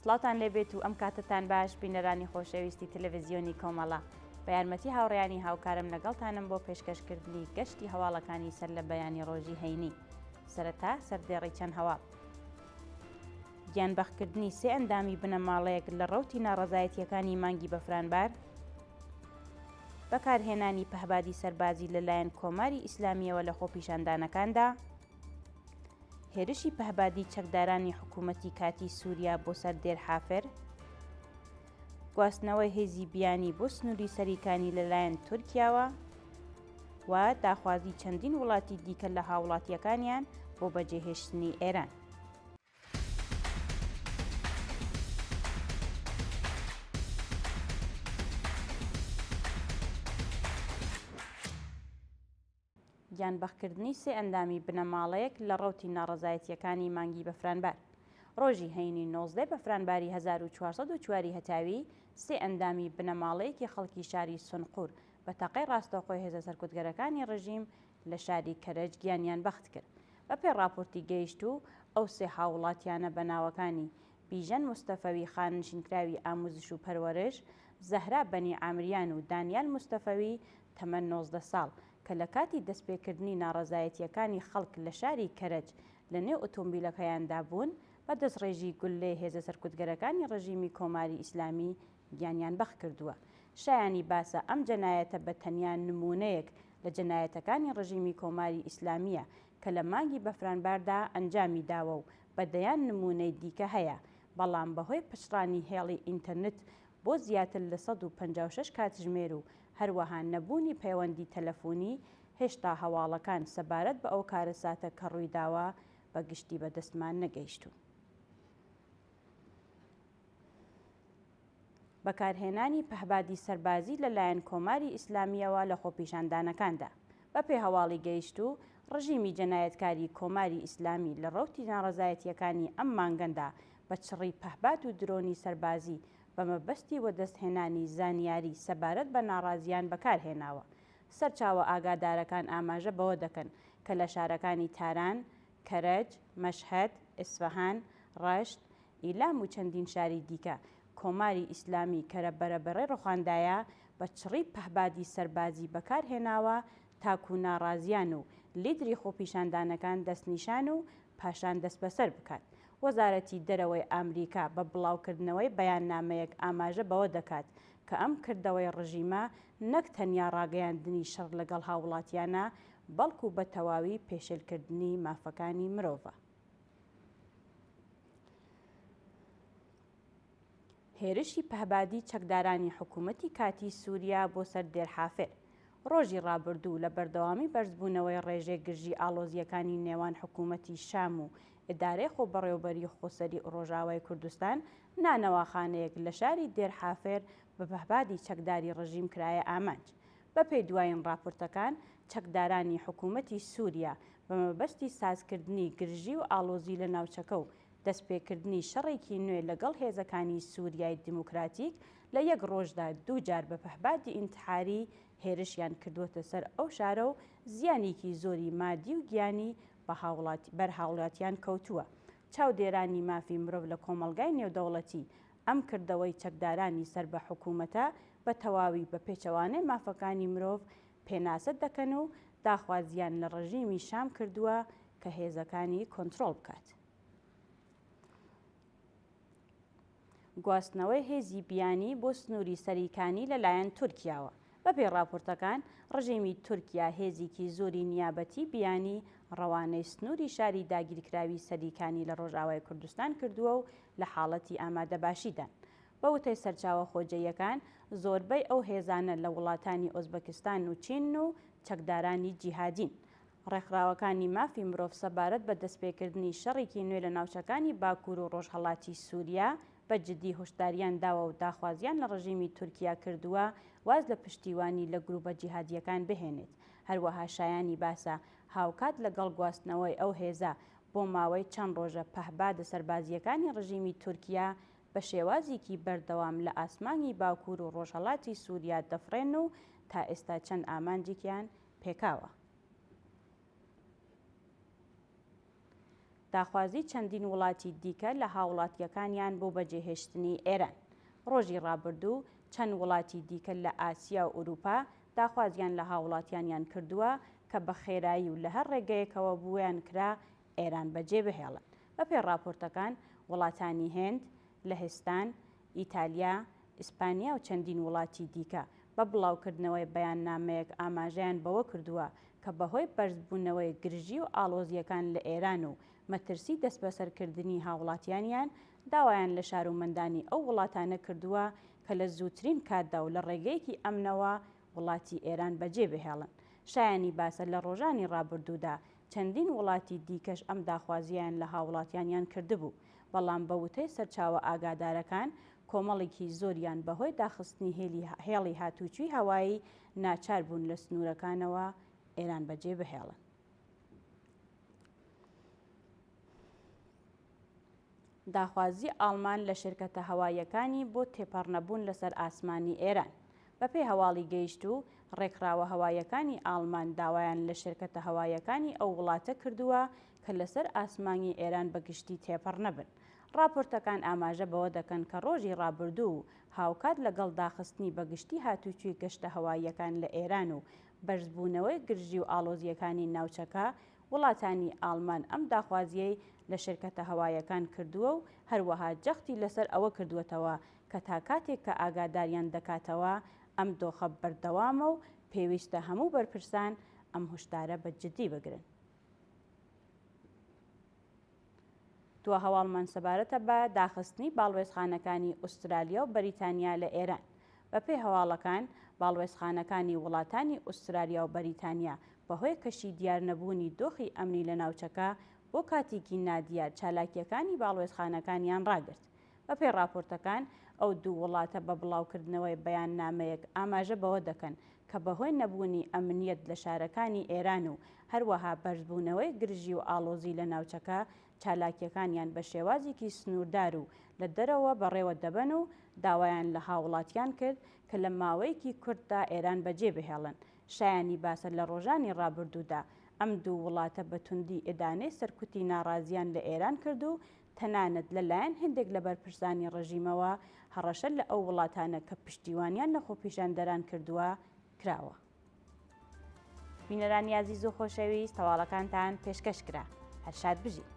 سڵاوتان لێبێت و ئەم کاتەتان باش بینەرانی خۆشەویستی تەلەڤزیۆنی کۆمەڵە. بە یارمەتی هاوڕێیانی هاوکارم لەگەڵتانم بۆ پێشکەشکردنی گەشتی هەواڵەکانی سەر لە بەیانی ڕۆژی هەینی. سەرەتا سەردێڕی چەند هەواڵ. گیانبەختکردنی سێ ئەندامی بنەماڵەیەک لە ڕەوتی ناڕەزایەتییەکانی مانگی بەفرانبار، بەکارهێنانی پەهبادی سەربازی لەلایەن کۆماری ئیسلامییەوە لە خۆپیشاندانەکاندا، هێرشی پەهبادی چەکدارانی حکوومەتی کاتیی سووریا بۆ سەر دێر حافر، گواستنەوەی هێزی بیانی بۆ سنووری سەریکانی لەلایەن تورکیاوە و داخوازی چەندین وڵاتی دیکە لە هاوڵاتییەکانیان بۆ بەجێهێشتنی ئێران. گیانبەختکردنی سێ ئەندامی بنەماڵەیەک لە ڕەوتی ناڕەزایەتییەکانی مانگی بەفرانبار. ڕۆژی هەینی 19 بەفرانباری 1404 ی هەتاوی، سێ ئەندامی بنەماڵەیەکی خەڵکی شاری سونقور بە تەقەی ڕاستەوخۆی هێزە سەرکوتگەرەکانی ڕژیم لە شاری کەرەج گیانیان بەخت کرد. بەپێی ڕاپۆرتی گەیشتوو، ئەو سێ هاووڵاتیانە بە ناوەکانی، بیژەن مستەفەوی خانەنشینکراوی ئاموزش و پەروەرش، زەهرا بەنی عامریان و دانیال مستەفەوی تەمەن 19 ساڵ، کە لە کاتی دەستپێکردنی ناڕەزایەتییەکانی خەڵک لە شاری کەرەج لە نێو ئۆتۆمبیلەکەیاندا بوون، بە دەستڕێژی گوللەی هێزە سەرکوتگەرەکانی ڕژیمی کۆماری ئیسلامی گیانیان بەخت کردووە. شایانی باسە ئەم جەنایەتە بە تەنیا نموونەیەک لە جەنایەتەکانی ڕژیمی کۆماری ئیسلامییە کە لە مانگی بەفرانباردا ئەنجامی داوە و بە دەیان نموونەی دیکە هەیە بەڵام بەهۆی پچڕانی هێڵی ئینتەرنت بۆ زیاتر لە 156 کاتژمێر و هەروەها نەبوونی پەیوەندی تەلەفونی هێشتا هەواڵەکان سەبارەت بە ئەو کارەساتە کە ڕوویداوە بە گشتی بە دەستمان نەگەیشتوون. بەکارهێنانی پەهبادی سەربازی لە لایەن کۆماری ئیسلامییەوە لە خۆپیشاندانەکاندا. بە پێ هەواڵی گەیشتوو، ڕژیمی جەنایەتکاری کۆماری ئیسلامی لە ڕەوتی ناڕەزایەتییەکانی ئەم مانگەندا بە چڕی پەهباد و درۆنی سەربازی بە مەبەستی وەدەستهێنانی زانیاری سەبارەت بە ناڕازیان بەکار هێناوە. سەرچاوە ئاگادارەکان ئاماژە بەوە دەکەن کە لە شارەکانی تاران، کەرەج، مەشهەد، ئیسفەهان، ڕەشت، ئیلام و چەندین شاری دیکە، کۆماری ئیسلامی کە لە بەرەبەرەی ڕوخاندایە، بە چڕی پەهبادی سەربازی بەکار هێناوە تاکوو ناڕازیان و لیدری خۆپیشاندانەکان دەستنیشان و پاشان دەستبەسەر بکات. وەزارەتی دەرەوەی ئامریکا بە بڵاوکردنەوەی بەیاننامەیەک ئاماژە بەوە دەکات کە ئەم کردەوەی ڕژیمە نەک تەنیا ڕاگەیاندنی شەڕ لەگەڵ هاووڵاتیانە، بەڵکوو بە تەواوی پێشێلکردنی مافەکانی مرۆڤە. هێرشی پەهبادی چەکدارانی حکوومەتی کاتیی سووریا بۆ سەر دێرحافر ڕۆژی ڕابردوو لە بەردەوامی بەرزبوونەوەی ڕێژەی گرژی ئاڵۆزییەکانی نێوان حکوومەتی شام و ئیدارەی خۆبەڕێوەبەریی خۆسەری ڕۆژئاوای کوردستان، نانەواخانەیەک لە شاری دێرحافر بە پەهبادی چەکداری ڕژیم کرایە ئامانج. بەپێی دوایین ڕاپۆرتەکان، چەکدارانی حکوومەتی سووریا بە مەبەستی سازکردنی گرژی و ئاڵۆزی لە ناوچەکە و دەستپێکردنی شەڕێکی نوێ لەگەڵ هێزەکانی سووریای دیموکراتیک لە یەک ڕۆژدا دوو جار بە پەهبادی ئینتحاری هێرشیان کردووەتە سەر ئەو شارە و زیانێکی زۆری مادی و گیانی بە بەر هاوڵاتیان کەوتووە. چاودێرانی مافی مرۆڤ لە کۆمەڵگای نێودەوڵەتی ئەم کردەوەی چەکدارانی سەر بە حکوومەتە بە تەواوی بە پێچەوانەی مافەکانی مرۆڤ پێناسە دەکەن و داخوازیان لە ڕژیمی شام کردووە کە هێزەکانی کۆنترۆڵ بکات. گواستنەوەی هێزی بیانی بۆ سنووری سەریکانی لەلایەن تورکیاوە. بەپێی ڕاپۆرتەکان، ڕژێمی تورکیا هێزیکی زۆری نیابەتی بیانی ڕەوانەی سنووری شاری داگیرکراوی سەریکانی لە ڕۆژئاوای کوردستان کردووە و لە حاڵەتی ئامادەباشیدان. بە وتەی سەرچاوە خۆجێیەکان، زۆربەی ئەو هێزانە لە وڵاتانی ئۆزبەکستان و چینن و چەکدارانی جیهادین. ڕێکخراوەکانی مافی مرۆڤ سەبارەت بە دەستپێکردنی شەڕێکی نوێ لە ناوچەکانی باکوور و ڕۆژهەڵاتی سووریا بە جددی هۆشداریان داوە و داخوازیان لە ڕژیمی تورکیا کردووە واز لە پشتیوانی لە گرووپە جیهادییەکان بهێنێت. هەروەها شایانی باسە هاوکات لەگەڵ گواستنەوەی ئەو هێزە بۆ ماوەی چەند ڕۆژە پەهبادە سەربازییەکانی ڕژیمی تورکیا بە شێوازیکی بەردەوام لە ئاسمانی باکوور و ڕۆژهەڵاتی سووریا دەفڕێن و تا ئێستا چەند ئامانجێکیان پێکاوە. داخوازی چەندین وڵاتی دیکە لە هاوڵاتییەکانیان بۆ بەجێهێشتنی ئێران. ڕۆژی ڕابردوو چەند وڵاتی دیکە لە ئاسیا و ئورووپا داخوازیان لە هاوڵاتیانیان کردووە کە بە خێرایی و لە هەر ڕێگەیەکەوە بۆیان کرا ئێران بەجێ بهێڵن. بەپێی ڕاپۆرتەکان وڵاتانی هێند، لەهستان، ئیتالیا، ئیسپانیا و چەندین وڵاتی دیکە بە بڵاوکردنەوەی بەیاننامەیەک ئاماژەیان بەوە کردووە کە بەهۆی بەرزبوونەوەی گرژی و ئاڵۆزییەکان لە ئێران و مەترسی دەستبەسەرکردنی هاوڵاتیانیان داوایان لە شارومەندانی ئەو وڵاتانە کردووە کە لە زووترین کاتدا و لە ڕێگەیەکی ئەمنەوە وڵاتی ئێران بەجێ بهێڵن. شایانی باسە لە ڕۆژانی ڕابردوودا چەندین وڵاتی دیکەش ئەم داخوازییەیان لە هاوڵاتیانیان کردبوو، بەڵام بە وتەی سەرچاوە ئاگادارەکان کۆمەڵێکی زۆریان بەهۆی داخستنی هێڵی هاتووچوی هەوایی ناچار بوون لە سنوورەکانەوە ئێران بەجێ بهێڵن. داخوازی ئاڵمان لە شرکەتە هەواییەکانی بۆ تێپەڕنەبوون لەسەر ئاسمانی ئێران. بەپێی هەواڵی گەیشتوو، ڕێکخراوە هەواییەکانی ئاڵمان داوایان لە شرکەتە هەواییەکانی ئەو وڵاتە کردووە کە لەسەر ئاسمانی ئێران بە گشتی تێپەڕ نەبن. ڕاپۆرتەکان ئاماژە بەوە دەکەن کە ڕۆژی ڕابردوو و هاوکات لەگەڵ داخستنی بە گشتی هاتووچوی گەشتە هەواییەکان لە ئێران و بەرزبوونەوەی گرژی و ئاڵۆزییەکانی ناوچەکە، وڵاتانی ئاڵمان ئەم داخوازییەی لە شرکەتە هەوایەکان کردووە و هەروەها جەختی لەسەر ئەوە کردووەتەوە کە تا کاتێک کە ئاگاداریان دەکاتەوە ئەم دۆخە بەردەوامە و پێویستە هەموو بەرپرسان ئەم هوشدارە بە جدی بگرن. دوا هەواڵمان سەبارەتە بە داخستنی باڵوێزخانەکانی ئوسترالیا و بەریتانیا لە ئێران. بەپێی هەواڵەکان، باڵوێزخانەکانی وڵاتانی ئوسترالیا و بەریتانیا بەهۆی کەشی دیارنەبوونی دۆخی ئەمنی لە ناوچەکە بۆ کاتێکی نادیار چالاکییەکانی باڵوێزخانەکانیان ڕاگرت. بەپێی ڕاپۆرتەکان، ئەو دوو وڵاتە بە بڵاوکردنەوەی بەیاننامەیەک ئاماژە بەوە دەکەن کە بەهۆی نەبوونی ئەمنیەت لە شارەکانی ئێران و هەروەها بەرزبوونەوەی گرژی و ئاڵۆزی لە ناوچەکە چالاکییەکانیان بە شێوازێکی سنووردار و لە دەرەوە بەڕێوە دەبەن و داوایان لە هاووڵاتیان کرد کە لە ماوەیەکی کورتدا ئێران بەجێ بهێڵن. شایانی باسە لە ڕۆژانی ڕابردوودا ئەم دوو وڵاتە بە توندی ئیدانەی سەرکوتی ناڕازیان لە ئێران کرد و تەنانەت لە لایەن هێندێک لە بەرپرسانی ڕژیمەوە هەڕەشە لە ئەو وڵاتانە کە پشتیوانیان لە خۆپیشاندەران کردووە کراوە. بینەرانی ئازیز و خۆشەویست هەواڵەکانتان پێشکەش کرا. هەر شاد بژین.